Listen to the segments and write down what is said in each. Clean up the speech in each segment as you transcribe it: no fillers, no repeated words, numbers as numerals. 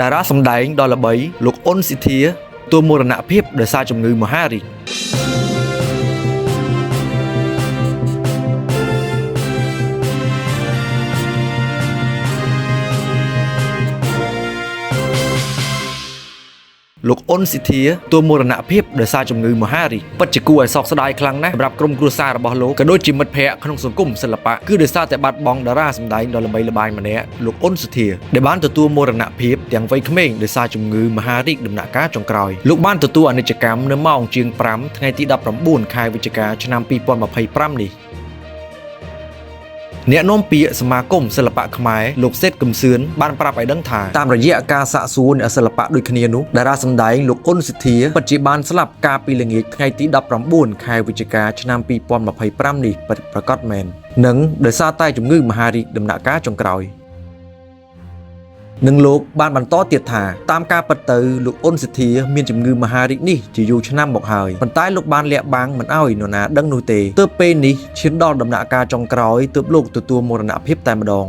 តារាសម្ដែងដ៏ល្បីលោកអ៊ុនស៊ីធាទទួលមរណភាពដោយសារជំងឺមហារីកលោកអ៊ុនស៊ីធាទទួលមរណភាពដោយសារជំងឺមហារីកពិតជាគួរឲ្យសោកស្ដាយខ្លាំងណាស់សម្រាប់ក្រុមគ្រួសាររបស់លោកក៏ដូចជាមិត្តភ័ក្តិក្នុងសង្គមសិល្បៈគឺដោយសារតែបាត់បង់តារាសម្ដែងដ៏ល្បីល្បាញម្នាក់លោកអ៊ុនស៊ីធាដែលបានទទួលមរណភាពទាំងវ័យក្មេងដោយសារជំងឺមហារីកដំណាក់កាលចុងក្រោយលោកបានទទួលអនិច្ចកម្មនៅម៉ោងជាង5ថ្ងៃទី19ខែវិច្ឆិកាឆ្នាំ2025នេះ អ្នកនាំពាក្យសមាគមសិល្បៈខ្មែរលោកសេតកឹមសឿនបានប្រាប់ឲ្យដឹងថាតាមរយៈការសាកសួរអ្នកសិល្បៈដូចគ្នានោះតារាសម្ដែងលោកអ៊ុនសិទ្ធាពិតជាបានស្លាប់កាលពីល្ងាចថ្ងៃទី19ខែវិច្ឆិកាឆ្នាំ2025នេះពិតប្រាកដមែននិងដោយសារតែជំងឺមហារីកដំណាក់កាលចុងក្រោយ និងលោកបានបន្តទៀតថាតាមការពិតទៅលោកអ៊ុនសិទ្ធាមានជំងឺមហារីកនេះជាយូរឆ្នាំមកហើយប៉ុន្តែលោកបានលាក់បាំងមិនឲ្យនរណាដឹងនោះទេទើបពេលនេះឈានដល់ដំណាក់កាលចុងក្រោយទើបលោកទទួលមរណភាពតែម្ដង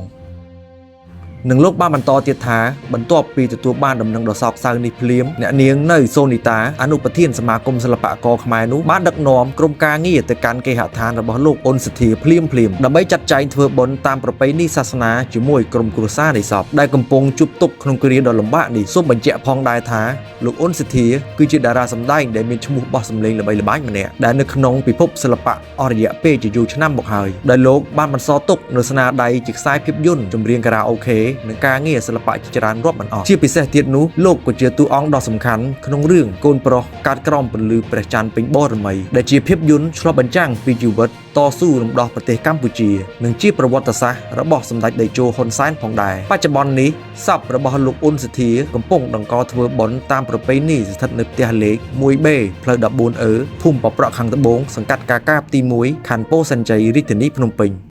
និងលោកបានបន្តទៀតថាបន្ទាប់ពីទទួលបានដំណឹងដ៏សោកសៅនេះភ្លាមអ្នកនាងនៅសូនីតាអនុប្រធានសមាគមសិល្បករខ្មែរនោះបានដឹកនាំក្រុមការងារទៅកាន់គេហដ្ឋានរបស់លោកអ៊ុនសធាភ្លាមភ្លាមដើម្បីចាត់ចែងធ្វើបុណ្យតាមប្រពៃណីសាសនាជាមួយក្រុមគ្រួសារនៃសពដែលកំពុងជួបទុក្ខក្នុងគ្រាដ៏លំបាកនេះសូមបញ្ជាក់ផងដែរថាលោកអ៊ុនសធាគឺជាតារាសម្ដែងដែលមានឈ្មោះបោះសម្លេងល្បីល្បាញម្នាក់ដែលនៅក្នុងពិភពសិល្បៈអស់រយៈពេលជាយូរឆ្នាំមកហើយដែលលោកបានបន្សល់ទុកនូវស្នាដៃជាខ្សែភាពយន្តចម្រៀងខារ៉ាអូខេនិងការងារសិល្បៈជាច្រើនរាប់មិនអស់ជាពិសេសទៀតនោះលោកក៏ជាតួអង្គដ៏សំខាន់ក្នុងរឿងកូនប្រុសកាត់ក្រោមពន្លឺព្រះច័ន្ទពេញបរមីដែលជាភាពយន្តឆ្លុះបញ្ចាំងពីជីវិតតស៊ូរំដោះប្រទេសកម្ពុជានិងជាប្រវត្តិសាស្ត្ររបស់សម្ដេចតេជោហ៊ុនសែនផងដែរបច្ចុប្បន្ននេះសពរបស់លោកអ៊ុនសធាកំពុងដង្កធ្វើបុណ្យតាមប្រពៃណីស្ថិតនៅផ្ទះលេខ 1B ផ្លូវ 14អឺភូមិប៉ប្រក់ខាងត្បូងសង្កាត់កាកាបទី1ខណ្ឌពោធិ៍សែនជ័យរាជធានីភ្នំពេញ។